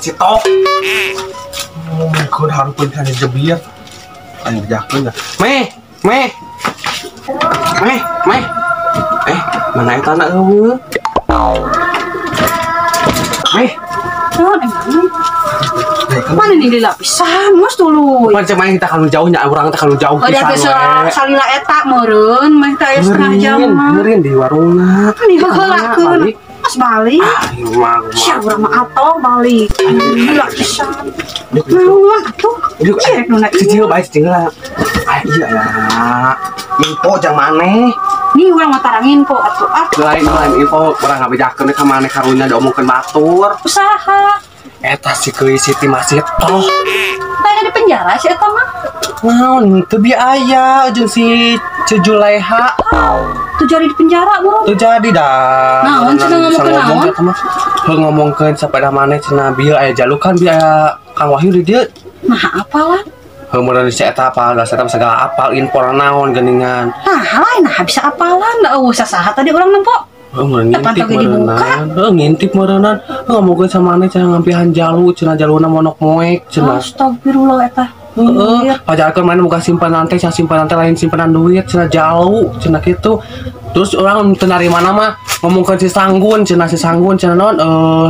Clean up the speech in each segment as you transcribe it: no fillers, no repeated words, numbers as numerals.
Si tok. Ngomongkeun hareupeun kana jebir. Ayo bejakeun dah. Meh, meh. Meh, meh. Mana eta anak eueuh? Meh. Naon emang? Mana nih dilapisan geus tuluy. Pan cek kita kalau jauh nya urang teh kalau jauh pisan we. Salila eta meureun meh teh aya setengah jam mah. Meureun di warungna. Nih heulakeun. Mas balik. Sia urang mah atoh balik. Lila pisan. Naon atuh? Ieu nu na ieu. Bae cicing lah. Ah iya ya. Info jang maneh. Nih urang mah tarang info atuh ah. Lain lain info urang ngabejakeun ka maneh karunya diomongkeun batur. Usaha. Eta si Keui Siti masih toh. Tanya di penjara si eta mah. Naon teu biaya jeung si Juleha. Tuh jadi di penjara bro. Tuh jadi dah. Naon cenah ngomongkeun naon? Heuh ngomongkeun sapada maneh cenah bieu aya jalukan bieu aya Kang Wahyu di dieu. Nah apalah. Heuh mun si eta apal da eta segala apal info naon geuningan. Nah lain nah bisa apalan da eueuh sasaha tadi urang nempo. Heuh ngintip meureunnan. Heuh ngintip meureunnan. Heuh ngomongkeun sama maneh cenah ngampihan jalu cenah jaluna monok moek cenah. Astagfirullah eta. Heeh, pajarkeun maneh boga simpanan teh, cenah simpanan teh lain simpanan duit, cenah jalu, cenah kitu. Terus urang teu narima mah ngomongkeun si Sanggun, cenah si Sanggun cenah naon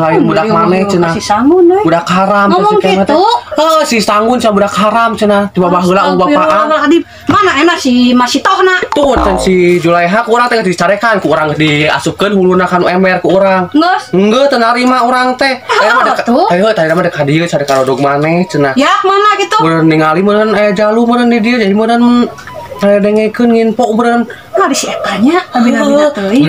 lain budak maneh cenah. Si Sanggun we. Budak haram ngomong kitu. Heuh, si Sanggun cenah budak haram cenah di bawah heula bapaan. Mana enak si Masitohna. Tuh can si Juleha ku urang teh dicarekan, ku urang diasupkeun huluna ka nu ember ku urang. Geus. Heuh, teu narima urang teh. Aya mah dek. Heuh, tadi mah dek ka dieu carek ka rodog maneh cenah. Ya, mana gitu? Meureun ningali meureun aya jalu meureun di dieu jadi meureun aya dengekeun nginpo meureun. Nah di si eta nya abina-abina teuing.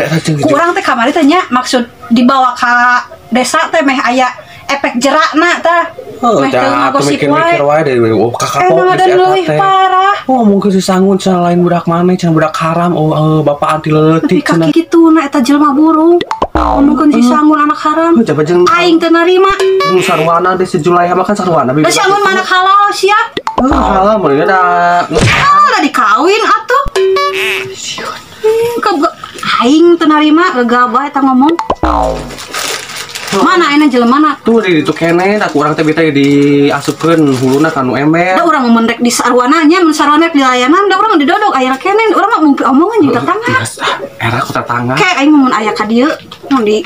Urang teh kamari teh nya maksud dibawa ka desa teh meh aya efek jerakna tah. Heuh, tah mikir-mikir wae deui oh kakapok di si eta teh. Parah. Oh ngomongkeun si Sanggun cenah lain budak maneh cenah budak haram oh bapak anti leutik cenah. Kitu na eta jelema burung. Ngomongkeun si Sanggun anak haram. Aing teu narima. Sarwana deh si Juleha mah kan sarwana. Da si Anggun mah anak halal sia. Halal mah da. Ah, da dikawin atuh. Aing teu narima gegabah eta ngomong. Mana ayeuna jelema na? Tuh di ditu keneh da ku urang teh bita diasupkeun huluna ka nu ember. Da urang mun rek di sarwana nya mun sarwana di layanan da urang didodok aya keneh urang mah mungkin omongan jeung tetangga. Era ku tetangga. Kayak aing mun aya ka dieu mun di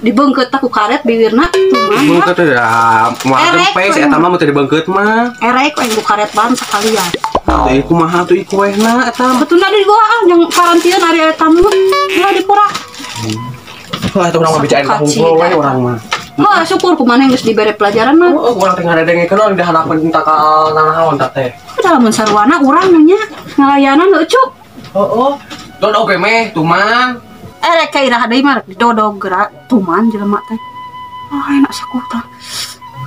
dibeungkeut tah ku karet bibirna tuh mah. Beungkeut teh da moal gempes eta mah mun teu dibeungkeut mah. Erek aing ku karet ban sakalian. Teh kumaha tuh iku wehna eta. Betulna di gua ah jeung karantina ari aya tamu. Ulah dipura. Wah, itu urang mah bicain ka hungkul we urang mah. Heuh, syukur kumaha geus dibere pelajaran mah. Heuh, urang teh ngadengekeun di harapan takal nanaon tah teh. Udah lamun sarwana urang nya ngalayanan heuh cuk. Heeh. Dodog we meh tuman. Erek ka iraha deui mah dodog geura tuman jelema teh. Ah, enak sakuta.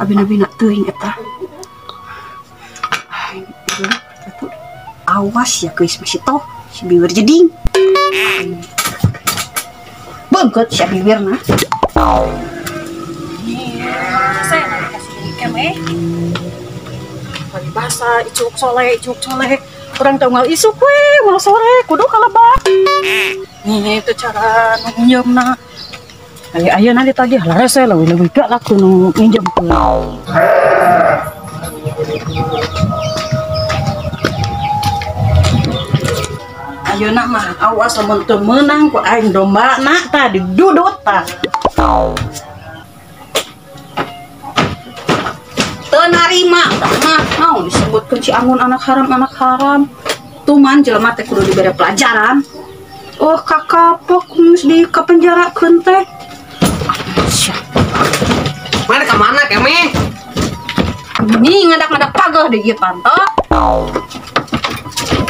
Abina-bina teuing eta. Awas ya geus masih toh si biwir jeding. Bengket si bibir nah. Saya nanti kasih ikan Pagi basah, icuk soleh. Orang tau ngal isuk we, ulah sore, kudu kalebak. Nih itu cara nginjem na. Ayo ayo nanti tagih lah rese leuwih leuwih galak tuh nu nginjemkeun. Ayeuna mah awas lamun teu meunang ku aing domba na tah didudut tah. Teu narima tah mah naon disebutkeun si Anggun anak haram anak haram. Tuman jelema teh kudu dibere pelajaran. Oh kakapok geus di kapenjarakeun teh. Mana ka mana Keme? Ini ngadak-ngadak pageh di ieu panto.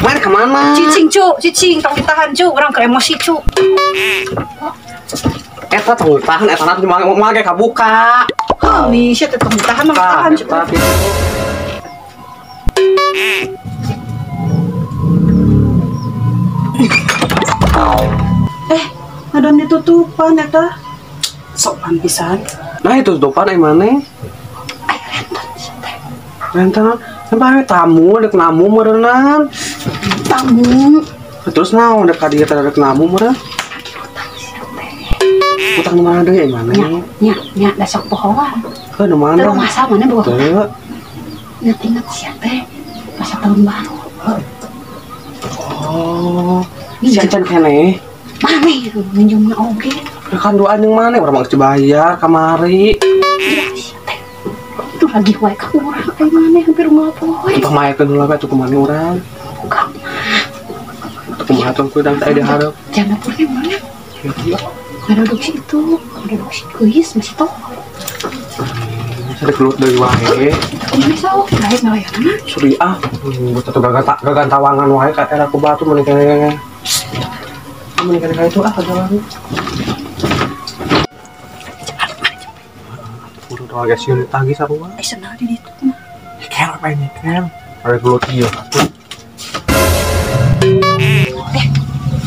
Mana ka mana? Cicing cu, cicing tong ditahan cu, urang keur emosi cu. Eta tong ditahan eta na moal ge kabuka. Heuh, nih sia teh tong ditahan mah ditahan cu. Ada ditutupan eta. Sopan pisan. Nah itu tutupan ai maneh. Ai renten sia teh. Renten sampai tamu dek namu meureunnan. Tamu. Terus naon dek ka dieu teh dek namu meureun? Lagi utang sia teh. Utang nu mana deui ai maneh? Nya, nya da sok pohoan. Heuh nu mana? Teu masa maneh boga. Teu. Ingat-ingat sia teh masa tahun baru. Oh, si acan keneh. Maneh minjemna oge. Kan doa jeung maneh urang mah geus dibayar kamari. Iya sia teh. Itu lagi wae ka urang ai maneh hampir unggal poe. Entah mayakeun heula we atuh kumaha urang. Buka mah. Atuh kumaha tuh ku dang teh dihareup. Jangan dapurnya mana? Iya. Ngadodok si itu, ngadodok si geuis masih toh. Saya keluar dari wae. Kumaha sok? Gaek ngalayanan. Suri ah, buat atuh gagan tawangan wae ka era ku batu mun keneh. Mun keneh itu ah jalan. Kudu teh geus sieun ditagih sarua. Eh sendal di ditu mah. Ker apa ini ker? Ada gelut ieu.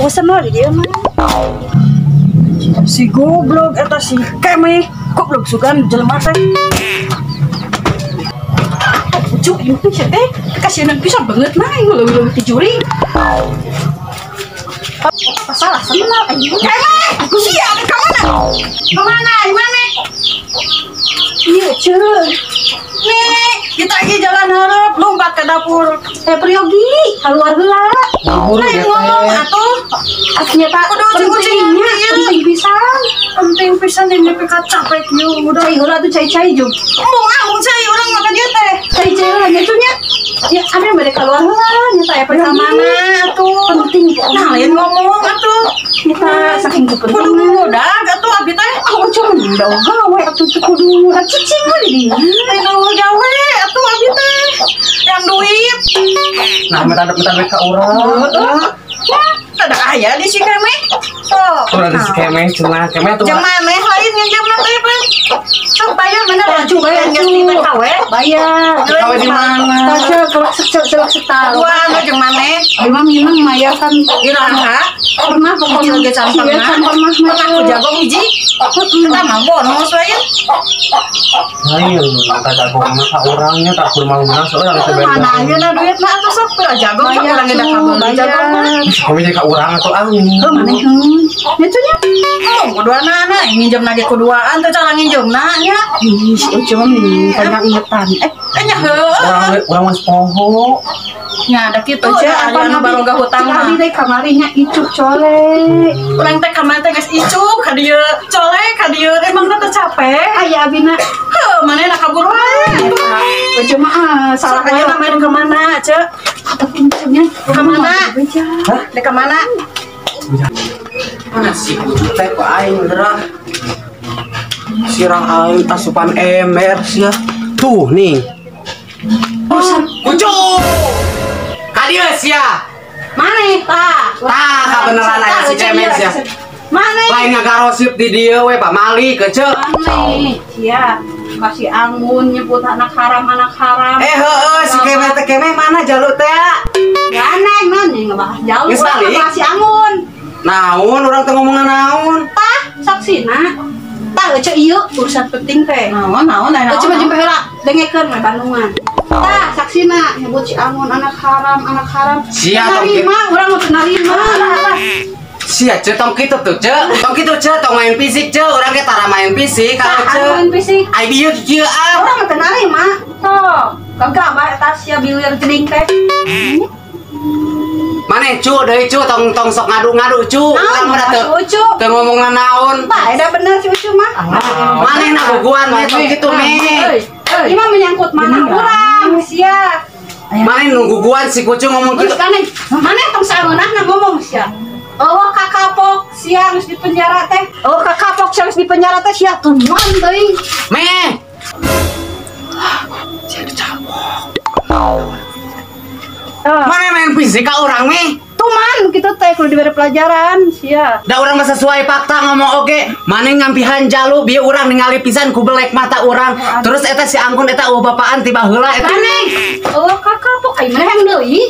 Oh sendal di dieu mah. Si goblok eta si Keme, goblok sugan jelema teh. Cu, ieu teh sia teh kasihanan pisan banget mah ieu leuwih-leuwih ti jurig. Apa salah sendal aing? Keme, sia ka mana? Ka mana? Ai maneh? Ieu ceu. Nih, kita lagi jalan hareup lompat ke dapur. Eh priyogi, keluar heula. Lain ngomong atuh. Aslinya tak Kudu ucing-ucingan ieu. Penting pisan. Penting pisan ini nepi ka capek ieu udah. Cai heula tuh cai-cai jeung. Embung ah, embung cai urang makan ieu teh. Cai-cai heula nya nya. Ya ame bade keluar heula nya teh aya Ka mana atuh? Penting Nah, lain ngomong atuh. Kita saking Kudu kepentingan. ngudag atuh abdi teh. Ah, ucung udah gawe atuh teu kudu cicing we di dieu. Lain gawe atuh abdi teh. Yang duit. Nah, minta duit ka urang. Ada aya di si Keme. Sok. Urang di si Keme cenah, Keme tuh. Jeung maneh lain nginjemna teh, Pak. Sok bayar mana Bayar, cu bayar, bayar cu. geus TKW. Bayar. TKW di mana? Tah celak celak setal. Dua anu jeung maneh. Abi mah minum mayar kan Iraha. Pernah pokoknya Hiji oge can Iya, pernah. can pernah Pernah ku jago hiji. Kita mah bonus we. Lain, minta jago mah ka urangnya tak kurang-kurang soalnya teh bayar. Mana ayeuna duitna atuh sok pira jago sok Bayar, urang ge da cu, kabeli jago mah. bayar. Kami jadi ka urang atuh ah. Heuh maneh heun. Nya cu nya. Oh, kuduana nginjem lagi kuduaan teh cara nginjemna nya. Ih, si Ucu mah nih banyak ingetan. Eh nya heueuh. Urang mah poho. Nya da kitu Ucu da apa aya nu baroga hutang mah. Abi teh kamari nya icuk colek. Urang teh kamari teh geus icuk ka dieu, colek ka dieu emangna teh capek. Aya abina. Heuh, manehna kabur wae. Ucu mah ah, salah Salah aja main ke mana, Cek? Ataupun nya Ka mana? Beja. Hah? Dek ke mana? Mana si kucu teh ku aing geura. Sirah aing asupan ember sia. Tuh nih. Urusan Kucu. Ka dieu sia. maneh tah. Tah kabeneran aya si Keme sia. Maneh. Lain ngagarosip di dieu we pamali kece. Maneh. Sia kasih anggun nyebut anak haram anak haram. Eh heueuh si Keme teh Keme mana jaluk teh? Gak aneh man, ini ngebahas jalur. Geus balik? Ngebahas si anggun. Naon urang teh ngomongna naon? Tah, saksina. Tah, ece ieu urusan penting teh. Naon, naon, naon. Ece mah jempe heula, dengekeun we Bandungan. Tah, saksina nyebut si Anggun anak haram, anak haram. Sia, tong Narima, urang mah teu narima. Sia ce tong kitu tuh ce, tong kitu ce, tong main fisik ce, urang ge tara main fisik Tah, kalau ce. anu main fisik. Ai dieu kieu ah. Urang mah teu narima. Tuh, kagak bae tas sia bilir jeding teh. Maneh cu deui cu tong tong sok ngadu-ngadu cu. Urang mah teu Ucu. teu ngomongna naon. Tah, eta bener si Ucu mah. Maneh na guguan we tong kitu me. Ini mah menyangkut mana urang sia. Maneh nu guguan si kucu ngomong Terus kitu. kan mana tong saeunahna ngomong sia. Oh, kakapok sia geus di penjara teh. Oh, kakapok sia geus di penjara teh sia tuman teuing. Meh. Sia dicabok. Mana main fisik ka urang meh? Tuman kitu teh kudu diberi pelajaran sia. Da urang mah sesuai fakta ngomong oge. Maneh ngampihan jalu bieu urang ningali pisan ku belek mata urang. Terus eta si Anggun eta eueuh bapaan tiba heula eta. Maneh. Oh, kakapok ai maneh yang deui.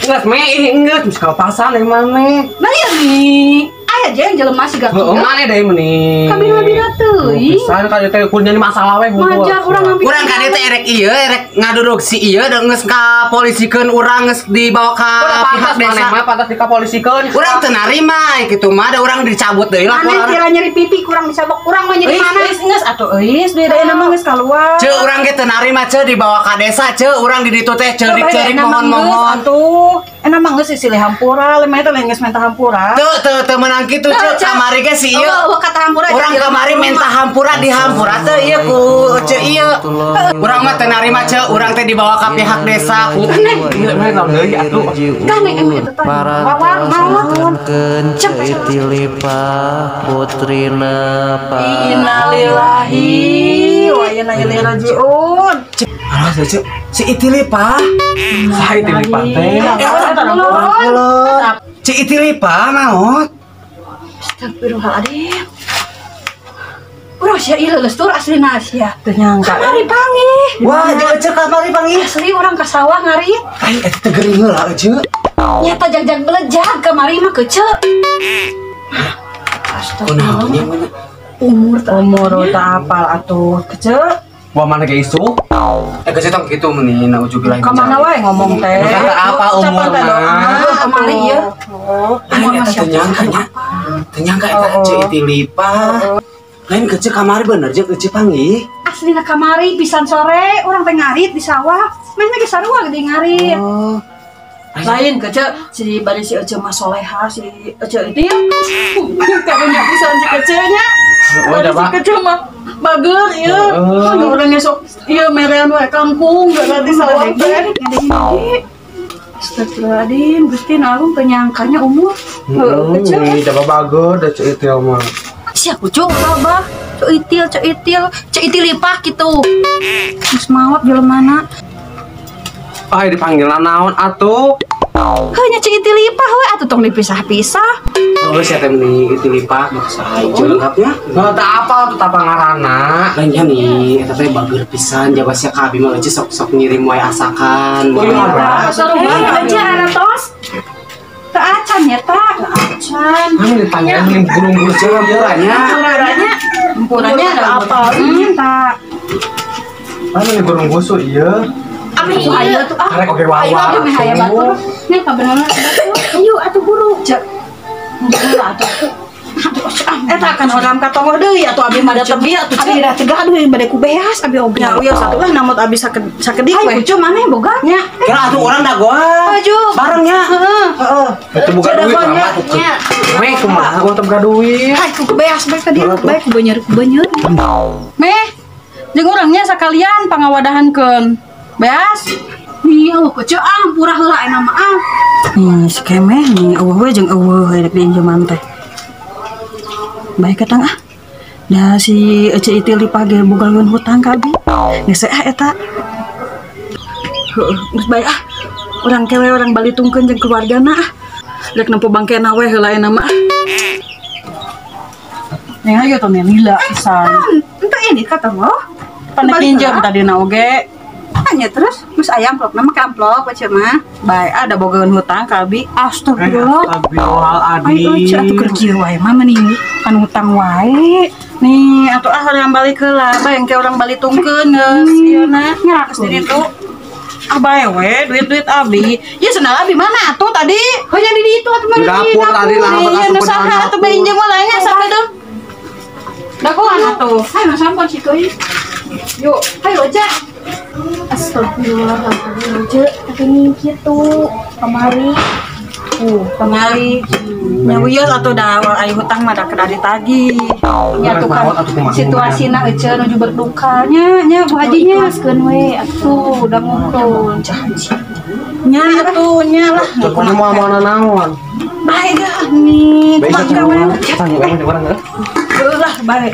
Geus meh ih geus geus kalepasan euy maneh. Nah nih. Aya jeung jelema siga kieu. Heeh maneh deui meuni. Kabina-bina teuing. Pisan ka teh kudu jadi masalah we hungkul. Majar urang ngambil. Urang ka dieu teh erek ieu erek ngaduruk si ieu da geus ka polisikeun urang geus dibawa ka pihak maneh desa. Mah pantas dikapolisikeun. Urang teu narima kitu mah da urang dicabut deui Maneh laporan. tira nyeri pipi kurang dicabok urang mah nyeri mana? Geus geus atuh euis duit ayeuna mah geus kaluar. Ceu urang ge teu narima ceu dibawa ka desa ceu urang di ditu teh ceurik-ceurik mohon-mohon. Atuh enak mah geus silih hampura, lemah teh lain geus minta hampura. Teu teu teu meunang kitu ceu kamari ge si ieu. Oh, kata hampura. Urang kamari minta hampura dihampura teu ieu ku ceu ieu. Urang mah teu narima ceu urang teh dibawa ka pihak desa ku. Ieu mah naon deui atuh. Kan emang eta teh. Wawar naon? Ceu Itilipa putrina Innalillahi wa inna ilaihi rajiun. Alah ceu si Itilipa. Saha Itilipa teh? Ci Itilipa maot. Astagfirullahaladzim. Urang sia ieu leuleus tur aslina sia. Teu nyangka. Kamari panggih. Wah, jeung eceu kamari panggih. Asli urang ka sawah ngarit. Ai eta teh geuring heula eceu. Nyata jag-jag belejag kamari mah kece. Astagfirullah. Umur teh Umur tak apal atuh kece. Wah mana ge isu? Eh kece tong kitu meuni naujubillah. Ka mana wae ngomong teh? Kata apa umur mah? Kamari ieu. Umur mah teu nyangka nya. Teu nyangka eta Ceu Itilipa. Lain kece kamari bener jeung eceu panggih. Aslina kamari pisan sore urang teh ngarit di sawah. Meh ge sarua gede ngarit. Oh. Lain kece si bari si eceu mah soleha si eceu itu. Karunya pisan si kece nya. Oh, Bari si kece mah bager ieu. Urang esok ieu merean wae kangkung gak nanti sawah teh. Astagfirullahaladzim, Gusti Agung teu nyangkanya umur. Heeh, kece. Coba bager da Ceu Itil mah. Sia kucu abah, Ceu Itil, Ceu Itil, Ceu Itilipah kitu. Geus maot jelemana. Ah dipanggil naon atuh? Heuh nya Ceu Itilipah we atuh tong dipisah-pisah. Oh, sia teh meuni Itilipah maksa ieu lengkapnya. Heuh teu apal tuh tapa ngaranna. Lain nya nih, eta teh bager pisan jaba sia ka abi mah euceu sok-sok ngirim wae asakan. Oh, iya, Ece ana tos. Teu acan nya ta, teu acan. Anu dipanggil meuni gurung-gurung Ceu hampuranya. Hampuranya, Hampuranya apal ta. Anu gurung gusu ieu. Ami ieu tuh ah. Karek oge wawa. Ayo abdi meh hayang batur. Nya kabeneran batur. Ayo atuh buru. Cek. Atuh. Eta kan orang ka tonggoh deui atuh abi mah da tebi atuh Abi da tegah aduh bade ku beas abi oge. Nya wios atuh lah namut abi sakedik Ayo we. kucu maneh boga nya. Kira atuh urang dagoan. Baju. Bareng nya. Heeh. Heeh. Itu boga duit mah Nya. Meh kumaha gua teu boga duit. Hai ku beas bae ka dieu, bae ku beunyer ku beunyer. Meh. Jeung urangnya sakalian pangawadahankeun. Beas. Nih eueuh kucu ah hampura heula aya mah ah. Nih si kemeh nih eueuh we jeung eueuh rek diinjeman teh. Baik ketang ah. Da si Ece Itilipah ge boga hutang ka abi. Geus ah eta. Heueuh, geus bae ah. Urang kewe urang balitungkeun jeung keluargana ah. Rek nempo bangkena we heula ayeuna mah. Neng ayo tuh nih lila pisan. Entah ini kata lo. Panek injem tadi na oge. Hanya terus geus aya amplop nama ke amplop aja mah. Bae ada bogaeun hutang ka abi. Astagfirullah. Ai euceu atuh keur kieu wae mah meni kan hutang wae. Nih atuh ah urang balik heula, bae engke urang balitungkeun geus ieu na. Nyerakeun Geus di ditu. Ah bae we duit-duit abi. Ya sendal abi mana atuh tadi? Heuh di ditu atuh mah Di dapur tadi lah Iya nu saha atuh bae injem we lainnya sakedeung. Dagoan atuh. Ayo sampun si keuy. Yuk, ayo aja. Astagfirullahaladzim, Cek, tapi nih gitu, kemari. Kemari. Nya wios atuh da aya hutang mah da kedah ditagih. Nya tuh kan situasina ece nuju berduka nya nya Bu Haji nya. Ikhlaskeun we atuh udah ngumpul. Nya atuh nya lah. Mana mau mana naon? Bae gah nih. Kumaha kawan? Urang heuh. Lah bae.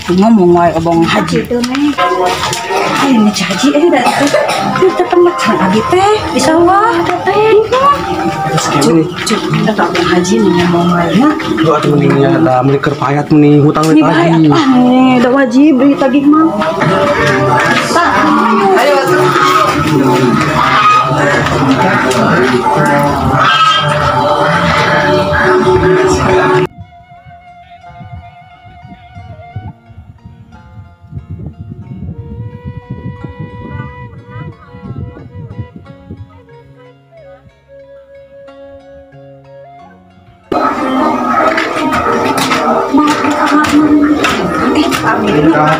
Ngomong wae obong haji. Ayo nih haji da itu. Teu temecan abi teh di sawah teh. Cuk, kita obong haji nih ngomong wae nya. Lu atuh mending nya da meuli keur payat meni hutang we tagih. Nih, da wajib ditagih mah. Tah, ayo atuh.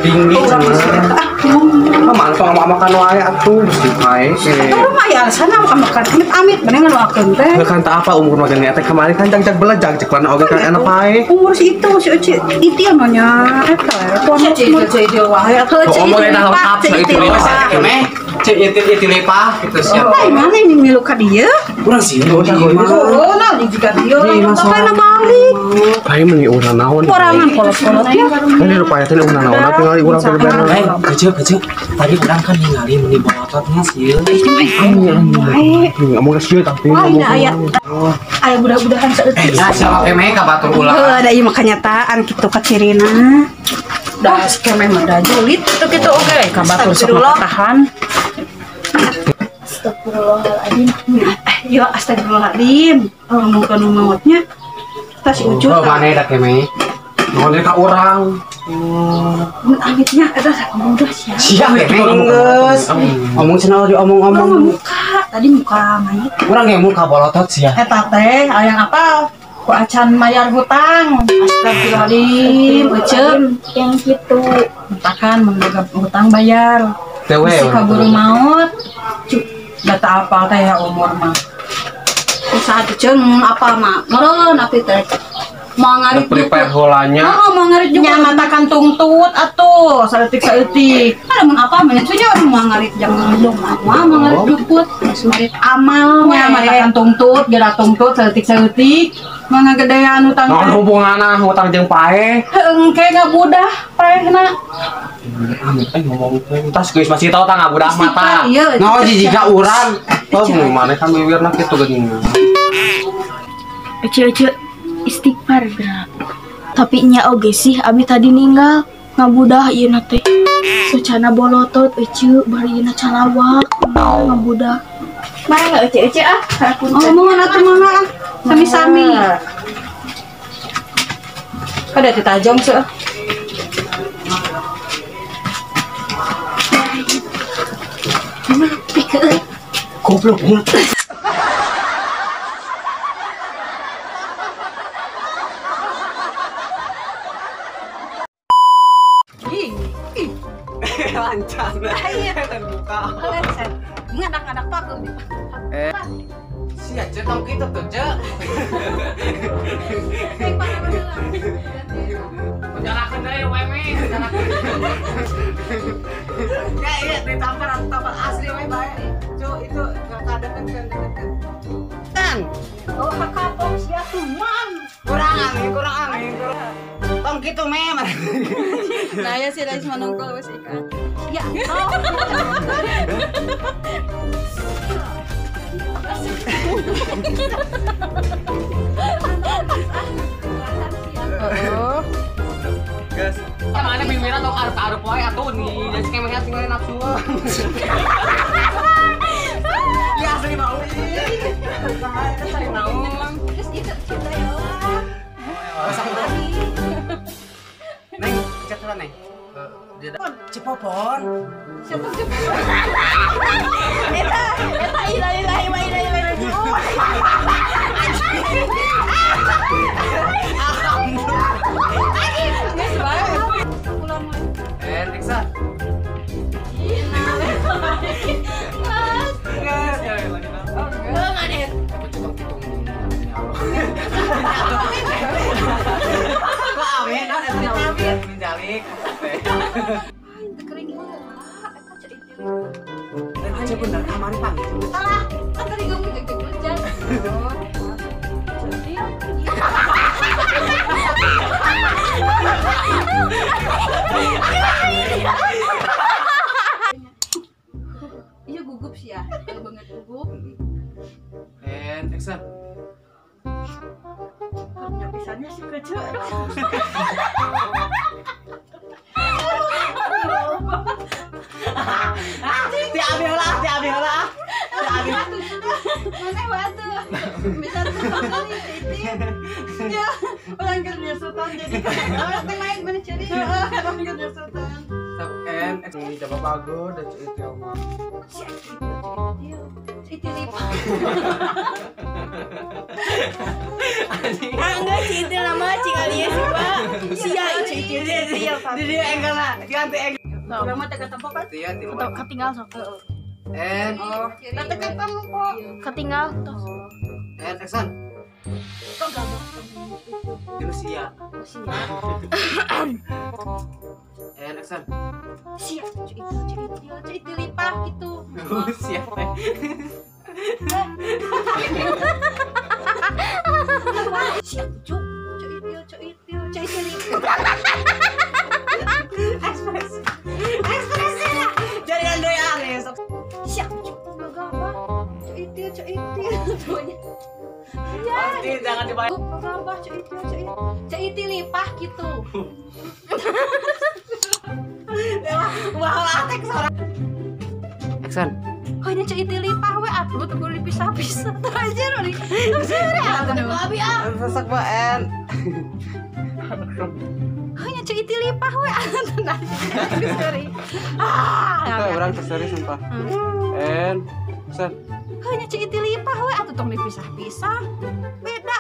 Tinggi mantong makan wae atuh mesti pae. Atuh mah ya alasan makan amit-amit mending ngadoakeun teh. Heuh kan tah apa umur mah geuning teh kamari kan jag-jag belejag cek warna oge kan enak pae. Umur si itu si Uci itil mah nya eta Cek itil wae atuh. Omong eta lengkap Cek itil meh. Cek itil lipah gitu siap. Tah mana ini milu ka dieu? Urang sieun. Oh, nah jika dieu bapakna balik. Pae meuni urang naon? Porangan kolot-kolot ya. Ini rupanya teh urang naon tinggal urang teh bener. Kecil. Tadi urang kan ningali meuni bolototnya sieun. Ngomong sieun tapi ngomong. Aya budak-budakan saeutik. Nah, siapa kemeh ka batur ulah. Heuh, da ieu mah kanyataan kitu kacirina. Da kemeh mah da julid kitu-kitu oge ka batur sok tahan. Astagfirullahaladzim. Ya astagfirullahaladzim. Ngomong ka nu maotnya. Tas ucut. Oh, maneh da kemeh. Ngomong ka urang. Mun amitnya eta udah siap. Siap kemeh geus. Omong cenah diomong-omong. Muka tadi muka mayit. Urang ge muka bolotot sia. Eta teh hayang apa? Ku acan mayar hutang. Astagfirullahaladzim, Ece. Yang gitu. Mentakan mun boga hutang bayar. Teh we. Bisi kaburu maot. Cuk, data apal teh ya umur mah. Usaha jeung apa mah? Meureun api teh. Mau ngarit prepare holanya. Oh, mau ngarit juga. Nya matakan tungtut atuh, saeutik-saeutik. Ada mun apa mah nya mau ngarit jang dong mah, mau ngarit juput, ngarit amal nya matakan tungtut, geura tungtut saeutik-saeutik. Mah ngagedean hutang. Naon hubunganna hutang jeung paeh? Heuh, engke ngabudah paehna. Amit ngomong teh. Tas geus masih tau tah ngabudah mata. Naon jika urang. Oh, maneh kan wiwirna kitu geuning. Ece istighfar gerak. Tapi nya oge sih abi tadi ninggal ngabudah ieu na teh. Socana bolotot ece bari ieu calawak ngabudah. Mangga ece ah. Oh, mohon atuh mangga ah. Sami-sami. Kada ditajong seuh. Goblok. Lancar. Terbuka. Ngadak-ngadak pakem. Sia ce tong kitu tuh ce. Nyalakeun deui we me, nyalakeun. Ya iya ditampar tampar asli we bae. Cu itu kadekeun dekeun. Tan. Oh kakapong sia tuman. Kurang angin, kurang angin, kurang. Tong kitu me. Nah ya sih lais manungkul wes ikan. Ya. Oh. Guys, mana bibirna tong arep-arep wae atuh nih. Jadi kemeh tinggal nafsu. Ya asli mau. Terus itu cinta ya. Neng, cek neng. Cipopon. Siapa Cipopon? Eta, eta innalillahi wa inna ilaihi raji'un. Riksa. Kering bener kamari panggil. Salah, kan kering Misalnya si kecil. Diambil lah, diambil lah. Diambil. Mana batu? Bisa tuh ya, orang kerja sultan jadi orang lain mana cari orang kerja sultan. N X ini coba bagus dan itu mah. Itu lipa. Ah enggak cik itu lama cik alia sih pak. Sia cik itu. Di dia engkel lah, ganti engkel. Orang mah teka tempo kan? Iya, ketinggal sok. N. Teka tempo. Ketinggal tos. N action. Kok gabung? Rusia. Rusia. N action. Sia, cik itu lipah gitu. Rusia teh. Sia, cuk, cik itu lipah. Ekspresi. Ekspresi lah. Jadi andai aneh sok. Sia, cuk, gagabah. Cik itu. Ya. Pasti jangan dibayar. Gagabah, cik itu lipah gitu. Wah, latek seorang. Action. Oh ini cik itu lipah we atuh tuh kudu dipisah-pisah. Aja nih. Terus Abi ah. Sesak baen. Oh nya cik itu lipah we atuh. Sorry. Ah, orang terseri sumpah. En, action. Oh nya cik itu lipah we atuh tong dipisah-pisah. Beda.